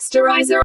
Posterizer.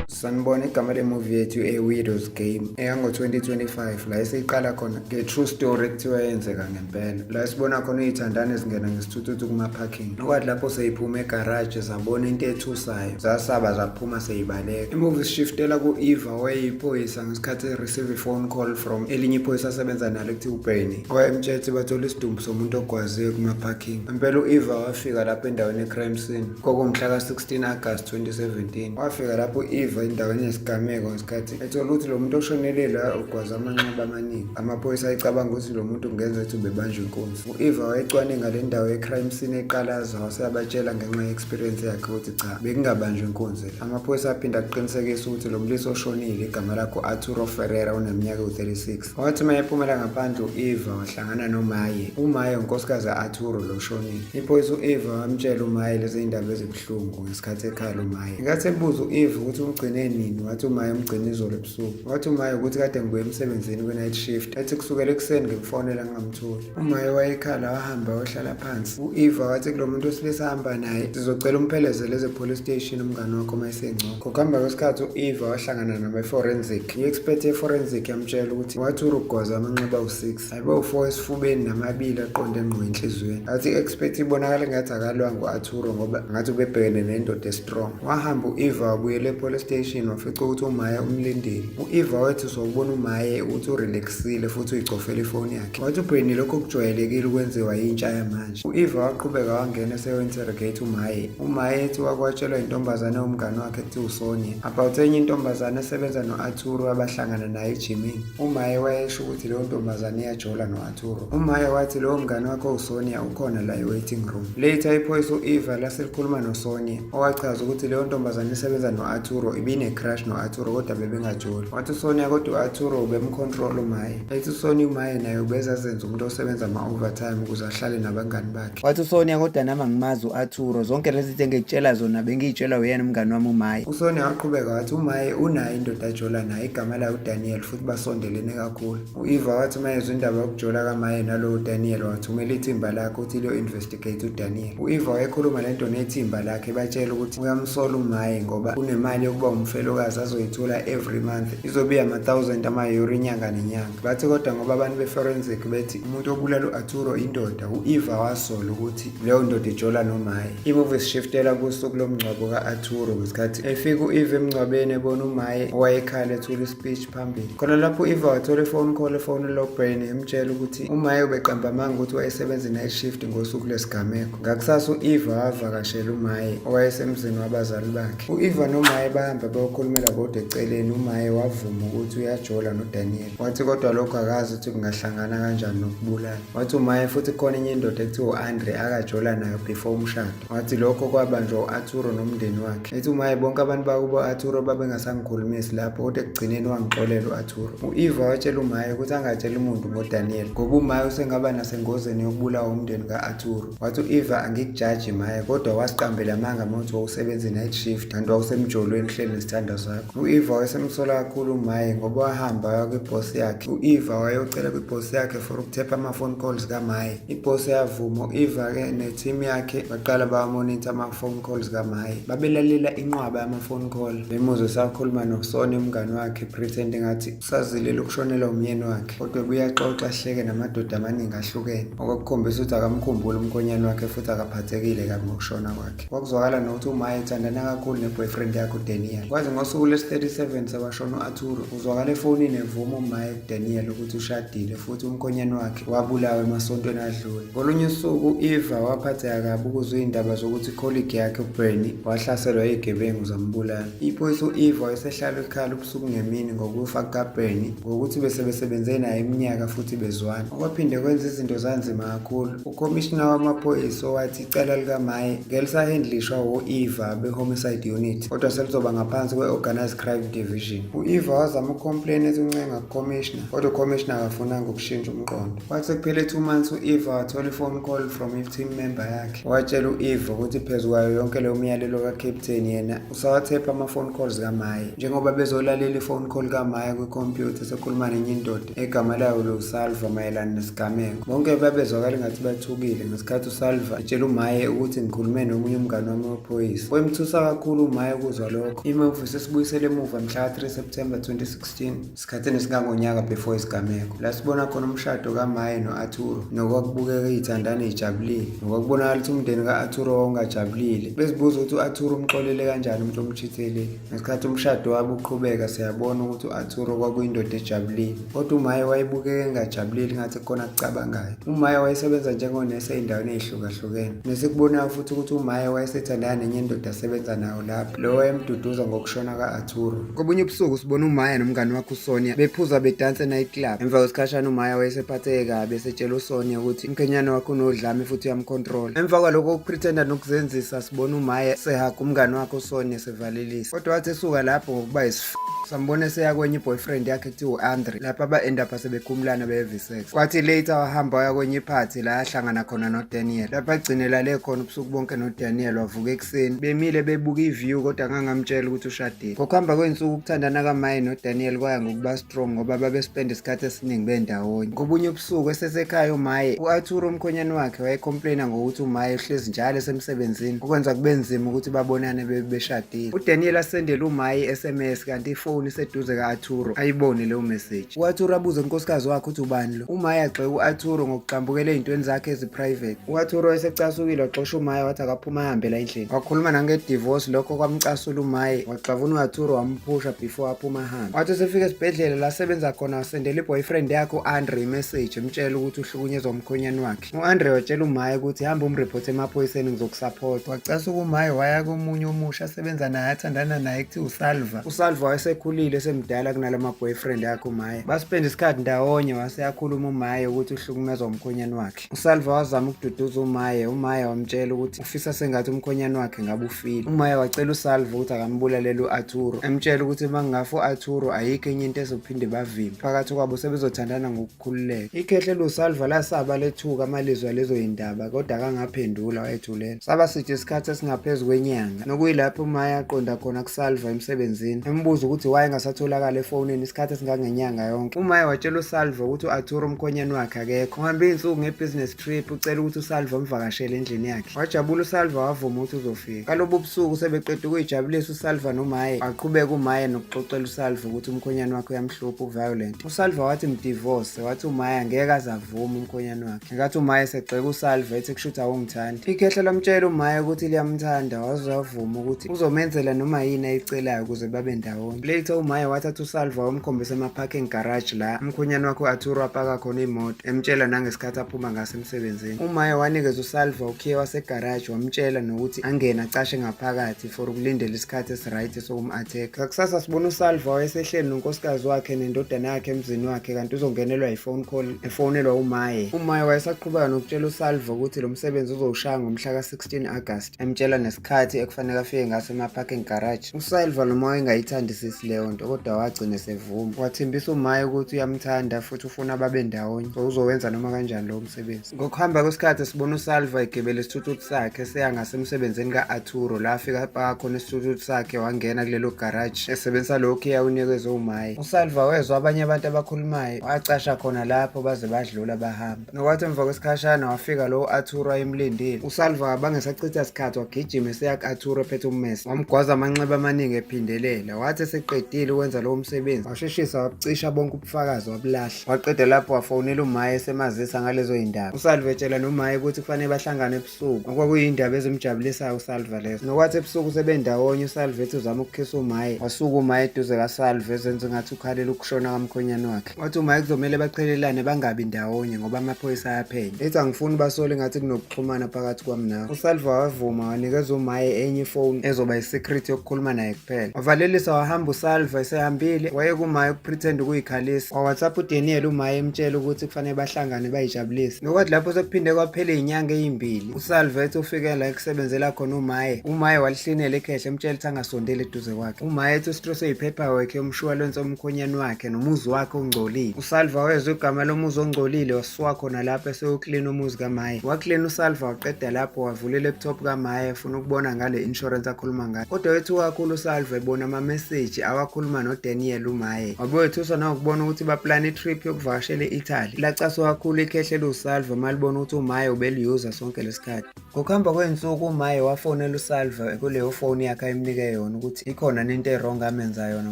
Sanibona, igama lemuvi yethu A Widow's Game eyango-2025, la esiyiqala khona nge-true story ekuthiwa yenzeka ngempela, la esibona khona iy'thandane zingena ngesithuthuthu kuma-parking, okwathi lapho seyiphuma egaraji zabona into ethusayo, zasaba, zaphuma seyibaleka. Imuvi isishiftela ku-Eva owayeyiphoyisa ngesikhathi e-receive i-phone call from elinye iphoyisa asebenza nalo ekuthiwa uBernie, owayemtshela ukuthi bathola isidumbu somuntu ogwaziwe kuma-parking. Impela u-Eva wafika lapho endaweni ye-crime scene. Kwakuwumhla ka-16 August 2017. Wafika lapho u-Eva endaweni yesigameko ngesikhathi ethola ukuthi lo muntu oshonele la ugwaza amanxeba amaningi. Amaphoyisa ayecabanga ukuthi lo muntu kungenza ukuthi ubebanjwa inkunzi. U-Eva wayecwaninga le ndawo ye-crime scene eqalaza, wase abatshela ngenxa ye-experience yakhe ukuthi cha, bekungabanjwa inkunzi la. Amaphoyisa aphinda aqinisekisa ukuthi lo mlisa oshonile igama lakhe u-Arturo Ferreira, uneminyaka ewu-36. Wathi uma ephumela ngaphandle u-Eva wahlangana noMaye. UMaye unkosikazi ka-Arturo lo oshonile. Iphoyisa u-Eva wamtshela uMaye lezi ndaba ezibuhlungu ngesikhathi ekhala uMaye. Ngenkathi ebuza u-Eva ukuthi umgcine nini, wathi uMaye umgcine izolo ebusuku. Wathi uMaye ukuthi kade ngibuye emsebenzini kwi-night shift. Ethi kusukela ekuseni ngimfonela ngingamtholi. UMaye wayekhala, wahamba wayohlala phansi. U-Eva wathi kulo muntu wesilisa ahamba naye, sizocela umphelezele eze police station umngani wakho uma esengcono. Ngokuhamba kwesikhathi u-Eva wahlangana nabe-forensic. I-expert ye-forensic yamtshela ukuthi wathura ukugwaza amanxeba awu-6, ayibe u-4 esifubeni namabili aqonde ngqo enhliziyweni. Wathi i-expert ibonakala engathi akalwanga u-Arturo ngoba ngathi ubebhekene nendoda e-strong. Wahamba u-Eva wabuyela e-police station, wafica ukuthi uMaya umlindile. U-Eva wethuswa ukubona uMaye ukuthi urelaxile futhi uyicofela ifoni yakhe. Wathi uBernie lokho kujwayelekile ukwenziwa yintsha yamanje. U-Eva waqhubeka wangena eseyo-interrogate uMaye. UMaye ethi wakwatshelwa intombazane ewumngani wakhe ekuthiwa uSonia about enye intombazane esebenza no-Arturo abahlangana naye ejimini. UMaye wayesho ukuthi leyo ntombazane iyajola no-Arturo. UMaye wathi lowo mngani wakhe uSonia ukhona la e-waiting room. Later iphoyisa u-Eva laselikhuluma noSonia, owachaza ukuthi leyo ntombazane isebenza no-Arturo ibine-crush no-Arturo kodwa bebengajoli. Wathi uSonia kodwa u-Arturo ubemcontrol uMaye. Ethi uSonia uMaye naye ubezazenza umuntu osebenza ama-overtime ukuze ahlale nabangani bakhe. Wathi uSonia kodwa nami angimazi u-Arturo, zonke lezi zinto engikutshela zona bengiyitshelwa uyena umngani wami uMaye. USonia waqhubeka wathi uMaye unaye indoda ajola naye, igama layo uDaniel, futhi basondelene kakhulu. U-Eva wathi uma ezwa indaba yokujola kaMaye nalowo Daniel, wathumela ithimba lakhe ukuthi liyo-investigate uDaniel. U-Eva wayekhuluma lento nethimba lakhe, ebatshela ukuthi uyamsola uMaye ngoba unemali yokuba umfelokazi azoyithola every month, izobe ama-thousand ama-euro inyanga nenyanga. Bathi kodwa ngoba abantu be-forensic bethi umuntu obulala u-Arturo indoda, u-Eva wasola ukuthi leyo ndoda ijola noMaye. Imuvi isishiftela kusuku lomngcwabo ka-Arturo ngesikhathi efika u-Eva emngcwabeni ebona uMaye owayekhala ethula ispeech phambili. Khona lapho u-Eva wathola i-phone call efonela uBernie emtshela ukuthi uMaye ubeqamba amanga ukuthi wayesebenza i-night shift ngosuku lwesigameko. Ngakusasa u-Eva wavakashela uMaye owayesemzini wabazali bakhe. U-Eva noMaye bahamba bayokhulumela bodwa eceleni. UMaye wavuma ukuthi uyajola noDaniel. Wathi kodwa lokho akazi ukuthi kungahlangana kanjani nokubulala. Wathi uMaye futhi khona enye indoda ekuthiwa u-Andre akajola nayo before umshado. Wathi lokho kwabanjwa u-Arturo nomndeni wakhe. Ethi uMaye bonke abantu bakubo Arturo babengasangikhulumisi lapho, kodwa ekugcineni wangixolela u-Arturo. U-Eva watshela uMaye ukuthi angatsheli umuntu ngoDaniel ngoba uMaye usengaba nasengozini yokubulawa umndeni ka-Arturo. Wathi u-Eva angikujaji Maye, kodwa wasiqambela amanga uma uthi wawusebenza i-night shift kanti wawusemjolweni uhleli nesithandwa sakho. U-Eva wayesemsola kakhulu uMaye ngoba wahamba waya kwibhosi yakhe. U-Eva wayocela kwibhosi yakhe for ukuthepha ama-phone calls kaMaye. Ibhosi yavuma. U-Eva-ke ne-team yakhe baqala bawamonitha ama-phone calls kaMaye. Babelalela inqwaba yama-phone call. Bemuzwe esakhuluma noSonia umngani wakhe, pretend ngathi usazilela ukushonelwa umyeni wakhe, kodwa ubuyaxoxa ahleke namadoda amaningi ahlukene, okwakukhombisa ukuthi akamkhumbuli umkhonyane wakhe futhi akaphathekile kabi ngokushona kwakhe. Kwakuzwakala nokuthi uMaye ethandana kakhulu ne-boyfriend yakhe uDaniel. Kwaze ngosuku lwesi-37 sekwashona u-Arturo, uzwakala efonini evuma uMaye kuDaniel ukuthi ushadile futhi umkhonyane wakhe wabulawa emasontweni adlule. Ngolunye usuku u-Eva waphatheka kabi ukuzwa iy'ndaba zokuthi ikholigi yakhe uBernie wahlaselwa yigebengu zambulala. Iphoyisa u-Eva wayesehlala ekhala ubusuku nemini ngokufa kukaBernie, ngokuthi bese besebenze naye iminyaka futhi bezwana, okwaphinde kwenza izinto zanzima kakhulu. Ukhomishina wamaphoyisa owathi icala likaMaye ngelisahendlishwa wo-Eva be-homicide unit, kodwa selizoba ngaphansi ngaphansi kwe-Organized Crime Division. U-Eva wazama ukucomplain ethi uncenga kucommissioner, kodwa ucommissioner akafunanga ukushintsha umqondo. Kwathi sekuphele 2 months, u-Eva wathola i-phone call from i-team member yakhe. Watshela u-Eva ukuthi phezu kwayo yonke leyo myalelo ka-captain, yena usawathepha ama-phone calls kaMaye, njengoba bezolalela i-phone call kaMaye kwikhompyutha sekhuluma nenye indoda egama layo lo-Salva mayelana nesigameko. Bonke babezwakala ngathi bathukile ngesikhathi uSalva etshela uMaye ukuthi, "Ngikhulume nomunye umngane wami wephoyisa." Kwemthusa kakhulu uMaye ukuzwa lokho. Imuvi sesibuyisele emuva mhla ka-3 September 2016, esikhathini esingangonyaka before isigameko, la sibona khona umshado kaMaye no-Arturo, nokwakubukeka iy'thandane iy'jabulile, nokwakubonakala ukuthi umndeni ka-Arturo wawungajabulile, bezibuza ukuthi u-Arturo umxolele kanjani umuntu omchithelile. Ngesikhathi umshado wabo uqhubeka, siyabona ukuthi u-Arturo kwakuyindoda ejabulile, kodwa uMaye wayebukeka engajabulile, ngathi kukhona akucabangayo. UMaye wayesebenza njengonesi ey'ndaweni ey'hlukahlukene, nesikubonayo futhi ukuthi uMaye wayesethandana nenye indoda asebenza nayo lapho, lo wayemduduza ngokushona ka-Arturo. Kobunye ubusuku sibona uMaya nomngane wakhe uSonia bephuza bedansa e-night club. Emva kwesikhashana uMaya wayesephatheke kabi, esetshela uSonia ukuthi umkhenyane wakhe unodlame futhi uyamcontrola. Emva kwalokho ukupretenda nokuzenzisa, sibona uMaya sehaga umngane wakhe uSonia sevalelisa. Kodwa wathi esuka lapho ngokuba isif sambona eseya kwenye i-boyfriend yakhe kuthiwa u-Andre, lapho aba-end up sebekhumulana beve sex. Kwathi later wahamba waya kwenye iphathi la ahlangana khona noDaniel, lapho agcine lale khona ubusuku bonke noDaniel. Wavuka ekuseni bemile bebuka i-view, kodwa ngangamtshela ukuthi ushadile. Ngokuhamba kwey'nsuku ukuthandana kaMaye noDaniel kwaya ngokuba strong, ngoba babespenda isikhathi esiningi bendawonye. Ngobunye ubusuku esesekhaya uMaye, u-Arturo umkhonyane wakhe wayecomplaina ngokuthi uMaye uhlezi njalo esemsebenzini, okwenza kube nzima ukuthi babonane beshadile. UDaniel asendele uMaye i-SMS, kanti ifoni iseduze ka-Arturo, ayibone leyo message. U-Arturo abuze unkosikazi wakhe ukuthi ubani lo. UMaye agxeka u-Arturo ngokugxambukela ey'ntweni zakhe ezi-private. U-Arturo wayesecasukile, waxosha uMaye, wathi akaphuma ahambe la endlini. Wakhuluma nange-divorce, lokho kwamcasula uMaye, waxavuna u-Arturo wamphusha before aphuma ahambe. Wathi esefika esibhedlela la asebenza khona, wasendela i-boyfriend yakhe u-Andre imessage emtshela ukuthi uhlukunyezwa umkhonyane wakhe. U-Andre watshela uMaye ukuthi, "Hamba umripothe emaphoyiseni, ngizokusupport." Wacasuka uMaye, waya komunye omusha asebenza naye, athandana naye, kuthiwa uSalva. USalva wayesekhulile, esemdala kunalama boyfriend yakhe uMaye. Baspenda isikhathi ndawonye, wase yakhuluma uMaye ukuthi uhlukumezwa umkhonyane wakhe. USalva wazama ukududuza uMaye, uMaye wamtshela ukuthi ufisa sengathi umkhonyane wakhe ngabe ufile. UMaye wacela uSalva ukuthi akambulalele u-Arturo, emtshela ukuthi uma kungafa u-Arturo ayikho enye into ezophinde bavimbe phakathi kwabo, sebezothandana ngokukhululeka. Ikhehle luSalva lasaba, lethuka amalizwa lezo yindaba, kodwa akangaphendula, wayethulela. Saba side isikhathi esingaphezu kwenyanga, nokuyilapho uMaye aqonda khona kuSalva emsebenzini, embuza ukuthi waye engasatholakala efonini isikhathi esingangenyanga yonke. UMaye watshela uSalva ukuthi u-Arturo umkhonyane wakhe akekho, uhambe iy'nsuku nge-business trip, ucela ukuthi uSalva amvakashele endlini yakhe. Wajabula uSalva, wavuma ukuthi uzofika. Kalobu busuku sebeqeda ukuyijabulisa uSalva noMaye, waqhubeka uMaye nokuxoxela uSalva ukuthi umkhonyane wakhe uyamhlupha, uviolent. USalva wathi mdivorce, wathi uMaye angeke aze avume umkhonyane wakhe. Ngenkathi uMaye segxeka uSalva ethi kusho ukuthi awungithandi, ikhehla lamtshela uMaye ukuthi liyamthanda, waze wavuma ukuthi uzomenzela noma yini ayicelayo ukuze babe ndawonye. Later uMaye wathatha uSalva wamkhombisa ema-parking garage la umkhonyane wakhe u-Arturo apaka khona imoto, emtshela nangesikhathi aphuma ngaso emsebenzini. UMaye wanikeza uSalva ukhiye wasegaraji, wamtshela nokuthi angene acashe ngaphakathi for ukulindela isikhathi esiright sokum-attack. Ngakusasa sibona uSalva wayesehleli nonkosikazi wakhe nendodana yakhe emzini wakhe, kanti uzongenelwa yi-phone call efonelwa uMaye. UMaye wayesaqhubeka nokutshela uSalva ukuthi lo msebenzi uzowushaya ngomhla ka-16 August, emtshela nesikhathi ekufanele afike ngaso ema-parking garage. USalva noma wayengayithandisisi leyo nto, kodwa wagcina esevuma. Wathembisa uMaye ukuthi uyamthanda futhi ufuna babe ndawonye, so uzowenza noma kanjani lowo msebenzi. Ngokuhamba kwesikhathi sibona uSalva egibele isithuthuthu sakhe seya ngasemsebenzini ka-Arturo, la afika apaka khona isithuthuthu sakhe, wangena kulelo garage esebenzisa lokhu awunikezwe uMaye. USalva wezwa abanye abantu abakhulumayo, wacasha khona lapho baze badlula bahamba. Nokwathi emva kwesikhashana wafika lowo Arturo ayemlindile. USalva abangesachitha sikhathi, wagijima eseya ku-Arturo ephethe ummese, wamgwaza amanxeba amaningi ephindelela. Wathi eseqedile ukwenza lowo msebenzi, washeshisa wabucisha bonke ubufakazi, wabulahla. Waqeda lapho wafonela uMaye esemazisa ngalezo yindaba. USalva etshela noMaye ukuthi kufanele bahlangane ebusuku, okwakuyindaba ezimjabulisayo uSalva lezo. Nokwathi ebusuku sebendawonye, uSalva ethi uzama ukukhisa uMaye, wasuka uMaye eduze kaSalva ezenza engathi ukhalela ukushona kamkhonyane wakhe. Wathi uMaye kuzomele baqhelelane bangabi ndawonye ngoba amaphoyisa ayaphenya. Ethi angifuni basole ngathi kunokuxhumana phakathi kwami nawe. USalva wavuma, wanikeza uMaye enye ifoni ezoba yi-secret yokukhuluma naye kuphela. Wavalelisa wahamba uSalva. Esehambile waye kuMaye ukupretend ukuyikhalisa. WaWhatsApp uDaniel uMaye emtshela ukuthi kufanele bahlangane bayijabulise. Nokwathi lapho sekuphinde kwaphela iy'nyanga ey'mbili, uSalva ethi ufike la ekusebenzela khona uMaye. UMaye walihlinela ikhehle emtshela ukuthi angasondeli. asondele eduze kwakhe. UMaya ethi ustresswe yi-paperwork yomshuwalense womkhonyane wakhe nomuzi wakhe ongcolile. USalva wezwa igama lomuzi ongcolile wasuka khona lapho eseyoklina umuzi kaMaya. Waklina uSalva waqeda lapho wavula i-laptop kaMaya efuna ukubona ngale insurance akhuluma ngayo. Kodwa wethuka kakhulu uSalva ebona amameseji awakhuluma noDaniel uMaye. Wabe wethuswa nawukubona ukuthi baplana i-trip yokuvakashela e-Italy. Lacaswa kakhulu ikhehle eliwuSalva uma libona ukuthi uMaye ubeliyuza sonke lesikhathi. Ngokuhamba kwey'nsuku uMaye wafonela uSalva kuleyo foni yakhe ayemnike yona ukuthi ikhona nento e-wrong amenza yona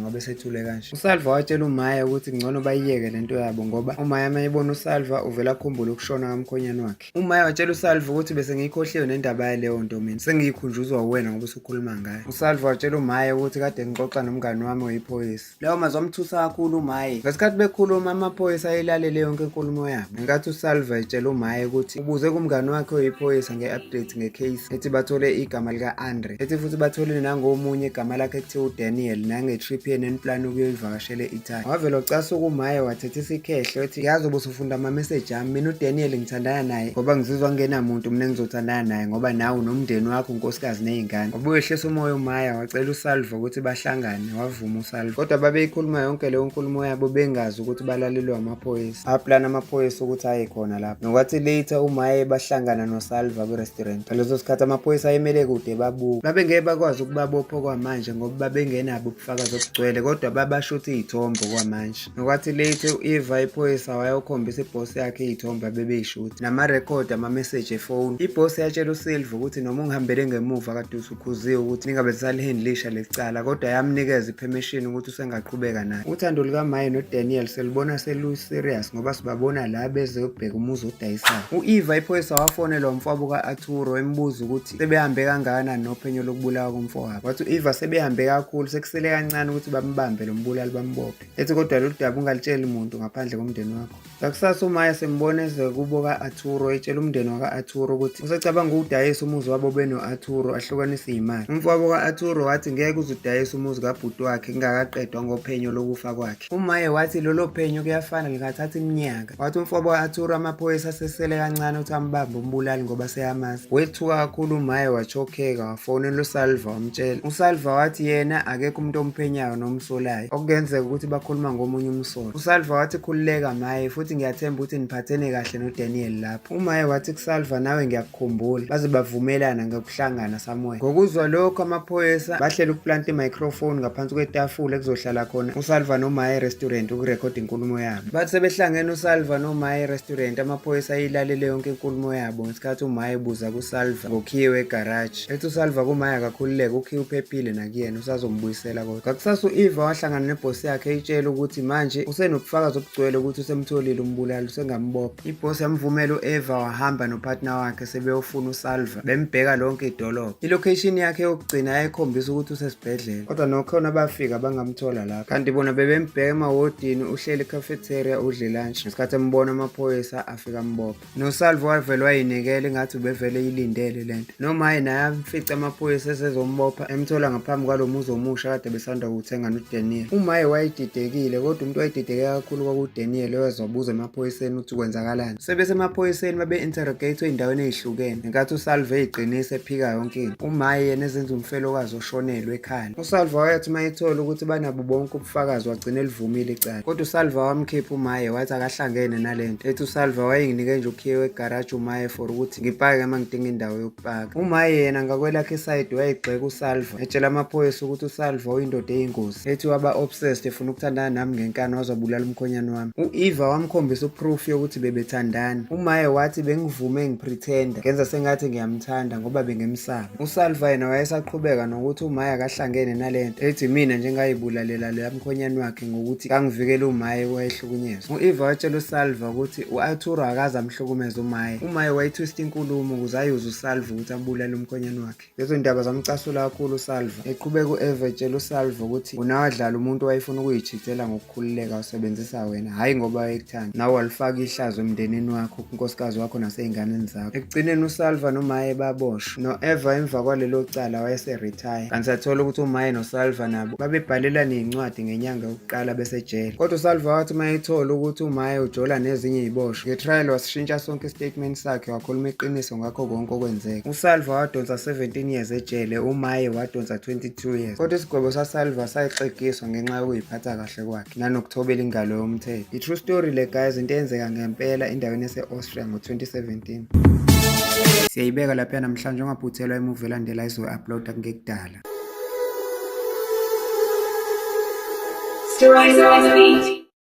ngoba esethule kanje. USalva watshela uMaye ukuthi ngcono bayiyeke lento yabo ngoba uMaye uma ebona uSalva uvele akhumbule ukushona kamkhonyane wakhe. UMaya watshela uSalvo ukuthi bese ngiyikhohliwe nendaba yaleyo nto mina. Sengiyikhunjuzwa uwena ngoba usukhuluma ngayo. USalvo watshela uMaya ukuthi kade ngixoxa nomngani wami oyiphoyisa. Lawo mazwi amthusa kakhulu uMaye. Ngesikhathi bekhuluma amaphoyisa ayelalele yonke inkulumo yabo. Ngenkathi uSalvo etshela uMaye ukuthi ubuze kumngani wakhe oyiphoyisa nge-update nge-case ethi bathole igama lika-Andre. Ethi futhi bathole nangomunye igama lakhe kuthiwa uDaniel nange-trip yena eniplani ukuyoyivakashela e-Italy. Wavele wacasuka uMaye wathethisa ikhehlo ethi yazi ubusufunda amameseji ami mina uDaniel ngithandana naye ngoba ngizizwa ngingenamuntu mina engizothandana naye ngoba nawe unomndeni wakho unkosikazi ney'ngane. Wabuye wehlisa umoya uMaya wacela uSalvo ukuthi bahlangane wavuma uSalvo. Kodwa babeyikhuluma yonke leyo nkulumo yabo bengazi ukuthi balalelwe amaphoyisa. Aplana amaphoyisa ukuthi aye khona lapho. Nokwathi later uMaye bahlangana noSalva kwi-restaurant. Ngaleso sikhathi amaphoyisa ayemele kude babuka. Babengeke bakwazi ukubabopha okwamanje ngoba babengenabo ubufakazi obugcwele kodwa babashutha iy'thombe okwamanje. Nokwathi late u-Eva iphoyisa wayokhombisa ibhosi yakhe iy'thombe abebey'shutha namarekhodi amameseji efoni. Ibhosi yatshela uSilva ukuthi noma ungihambele ngemuva kade usukhuziwe ukuthi ningabe salihendlisha leli cala kodwa yamnikeza i-permission ukuthi usengaqhubeka naye. Uthando lukaMaye noDaniel selubona selu-serious ngoba sibabona la bezobheka umuzi odayisayo. U-Eva iphoyisa wafonelwa umfowabo ka-Arturo embuza ukuthi sebehambe kangakanani nophenyo lokubulawa komfowabo. Wathi u-Eva sebehambe kakhulu sekusele kancane ukuthi bambambe lo mbulali bambophe. Ethi kodwa lolu daba ungalitsheli muntu ngaphandle komndeni wakho. Ngakusasa uMaya simbona eze kubo ka-Arturo etshela umndeni waka-Arturo ukuthi usecabanga ukudayisa umuzi wabo beno-Arturo ahlukanise iy'mali. Umfowabo ka-Arturo wathi ngeke uze udayise umuzi kabhuti wakhe kungakaqedwa ngophenyo lokufa kwakhe. UMaye wathi lolo phenyo kuyafana lingathatha iminyaka. Wathi umfowabo ka-Arturo amaphoyisa asesele kancane ukuthi ambambe umbulali ngoba seyamazi. Wethuka kakhulu uMaye wachokheka wafonela uSalva wamtshela. USalva wathi yena akekho umuntu omphenyayo nomsolayo. Okungenzeka ukuthi bakhuluma ngomunye umsolwa. USalva wathi khululeka Maye futhi ngiyathemba ukuthi niphathene kahle noDaniel lapho. UMaye wathi kuSalva nawe ngiyakukhumbula. Baze bavumelana ngokuhlangana somewhere. Ngokuzwa lokho amaphoyisa bahlela ukuplanta i-microphone ngaphansi kwetafula ekuzohlala khona uSalva noMaye e-restaurant ukurekhoda inkulumo yabo. Bathi sebehlangene uSalva noMaye e-restaurant amaphoyisa ayilalele yonke inkulumo yabo ngesikhathi uMaye ebuza kuSalva ngokhiye wegaraji. Ethi uSalva kuMaye akakhululeke ukhiye uphephile nakuyena usazombuyisela kodwa. Ngakusasa u-Eva wahlangana nebhosi yakhe eyitshela ukuthi manje usenobufakazi obugcwele ukuthi usemtholile umbulali usengambopha. Ibhosi yamvumela u-Eva wahamba nopartner wakhe sebeyofuna uSalva bembheka lonke idolobha. I-location yakhe yokugcina yayikhombisa ukuthi usesibhedlela kodwa nokhona bafika bangamthola lapho. Kanti bona bebembheka emawodini uhleli e-cafeteria udle lunch. Ngesikhathi embona amaphoyisa afika ambopha. NoSalvo wavele wayinikela ingathi ubevele eyilindele le nto. Nomaye naye amfica amaphoyisa esezombopha emthola ngaphambi kwalo muzi omusha kade besanda kuwuthenga noDaniel. UMaye wayedidekile kodwa umuntu wayedideke kakhulu kwakuDaniel oweza wabuza emaphoyiseni ukuthi kwenzakalani. Sebesemaphoyiseni babe-interrogate ey'ndaweni ey'hlukene ngenkathi uSalvo eyiqinisa ephika yonke into. UMaye yena ezenza umfelokazi oshonelwe ekhala. USalvo wayethi uma ethola ukuthi banabo bonke ubufakazi wagcina elivumile icala. Kodwa uSalva wamkhipha uMaye wathi akahlangene nalento. Ethi uSalva wayenginike nje ukhiye wegaraji uMaye for ukuthi ngipake uma ngidinga indawo yokupaka. UMaye yena ngakwelakhe isayidi wayegxeka uSalva etshela amaphoyisa ukuthi uSalva uyindoda eyingozi. Ethi waba obsessed efuna ukuthandana nami ngenkani waze wabulala umkhonyane wami. U-Eva wamkhombisa uproof yokuthi bebethandana. UMaye wathi bengivume ngipretenda ngenza sengathi ngiyamthanda ngoba bengimsaba. USalva yena wayesaqhubeka nokuthi uMaye akahlangene nalento ethi mina nje ngayibulalela loya mkhonyane wakhe ngokuthi kangivikele uMaye wayehlukunyezwa. U-Eva watshela uSalva ukuthi u-Arturo akaze amhlukumeze uMaye. UMaye wayitwista inkulumo ukuze ayuze uSalva ukuthi abulale umkhonyane wakhe. Lezo ndaba zamcasula kakhulu uSalva. Eqhubeka u-Eva etshela uSalva ukuthi unawadlala umuntu owayefuna ukuyichithela ngokukhululeka usebenzisa wena, hhayi ngoba wayekuthanda. Nawe walifaka ihlazo emndenini wakho, kunkosikazi wakho nasey'nganeni zakho. Ekugcineni uSalva noMaye baboshwa. No-Eva emva kwalelo cala wayese-retire. Kanti sathola ukuthi uMaye noSalva nabo babebhalelana iy'ncwadi ngenyanga yokuqala besejele. Kodwa uSalva wathi uma ethola ukuthi uMaye ujola nezinye iy'boshwa, nge-trial wasishintsha sonke isitatimenti sakhe wakhuluma iqiniso ngakho konke okwenzeka. USalva wadonsa 17 years ejele, uMaye wadonsa 22 years. Kodwa isigwebo saSalva sayixegiswa ngenxa yokuyiphatha kahle kwakhe nanokuthobela ingalo yomthetho. I-true story le guys, into eyenzeka ngempela endaweni yase-Austria ngo-2017. Siyayibeka lapha namhlanje, ungaphuthelwa imuvi elandela izoyi-uploada kungekudala. Stories on the beat.